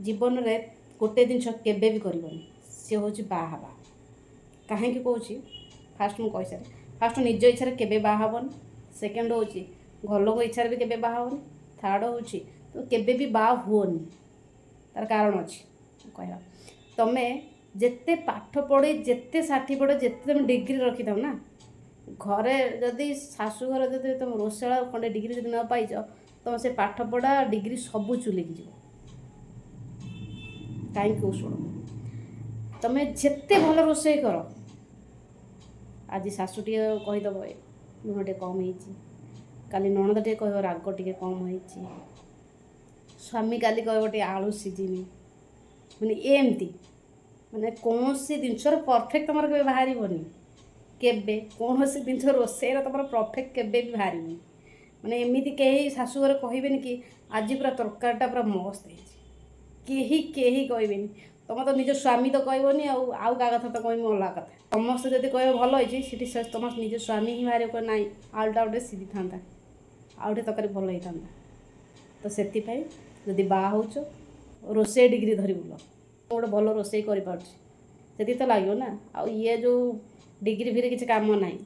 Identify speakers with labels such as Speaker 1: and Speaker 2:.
Speaker 1: ଜୀବନରେ ଗୋଟେ ଜିନିଷ କେବେ ବି କରିବନି, ସେ ହେଉଛି ବାହା ହେବା। କାହିଁକି କହୁଛି, ଫାଷ୍ଟ ମୁଁ କହିସାରେ। ଫାଷ୍ଟ, ନିଜ ଇଚ୍ଛାରେ କେବେ ବାହା ହେବନି। ସେକେଣ୍ଡ ହେଉଛି, ଘର ଲୋକଙ୍କ ଇଚ୍ଛାରେ ବି କେବେ ବାହା ହେବନି। ଥାର୍ଡ଼ ହେଉଛି, ତ କେବେ ବି ବାହା ହୁଅନି। ତାର କାରଣ ଅଛି କହିବା। ତମେ ଯେତେ ପାଠ ପଢ଼ି, ଯେତେ ସାର୍ଟିଫିକେଟ୍, ଯେତେ ତମେ ଡିଗ୍ରୀ ରଖିଥାଅ ନା, ଘରେ ଯଦି, ଶାଶୁଘରେ ଯଦି ତମ ରୋଷେଇ ଖଣ୍ଡେ ଡିଗ୍ରୀ ଯଦି ନ ପାଇଛ, ତମ ସେ ପାଠ ପଢ଼ା, ଡିଗ୍ରୀ ସବୁ ଚୁଲିକି ଯିବ। କାହିଁକି କହୁ ଶୁଣ। ତମେ ଯେତେ ଭଲ ରୋଷେଇ କର, ଆଜି ଶାଶୁ ଟିକେ କହିଦେବ ଲୁଣ ଟିକେ କମ୍ ହେଇଛି, କାଲି ନଣନ୍ଦ ଟିକେ କହିବ ରାଗ ଟିକେ କମ୍ ହେଇଛି, ସ୍ୱାମୀ କାଲି କହିବ ଟିକେ ଆଳୁ ସିଝିନି। ମାନେ ଏମିତି ମାନେ କୌଣସି ଜିନିଷର ପରଫେକ୍ଟ ତୁମର କେବେ ବାହାରିବନି। କେବେ କୌଣସି ଜିନିଷ ରୋଷେଇର ତୁମର ପରଫେକ୍ଟ କେବେ ବି ବାହାରିବନି। ମାନେ ଏମିତି କେହି ଶାଶୁଘରେ କହିବେନି କି ଆଜି ପୁରା ତରକାରୀଟା ପୁରା ମସ୍ତ ହେଇଛି। କେହି କେହି କହିବେନି। ତୁମ ତ ନିଜ ସ୍ୱାମୀ ତ କହିବନି, ଆଉ ଆଉ କାହା କଥା ତ କହିବି ଅଲଗା କଥା। ସମସ୍ତେ ଯଦି କହିବେ ଭଲ ହେଇଛି, ସେଠି ସେ ତୁମ ନିଜ ସ୍ୱାମୀ ହିଁ ବାହାରିବ, କହିବେ ନାଇଁ, ଆଳୁଟା ଆଉ ଟିକେ ସିଝିଥାନ୍ତା, ଆଉ ଟିକେ ତରକାରୀ ଭଲ ହେଇଥାନ୍ତା। ତ ସେଥିପାଇଁ ଯଦି ବାହା ହେଉଛ, ରୋଷେଇ ଡିଗ୍ରୀ ଧରି ବୁଲ। ମୁଁ ଗୋଟେ ଭଲ ରୋଷେଇ କରିପାରୁଛି, ସେତିକି ତ ଲାଗିବ ନା। ଆଉ ଇଏ ଯେଉଁ ଡିଗ୍ରୀ ଫିଗ୍ରୀ କିଛି କାମ ନାହିଁ।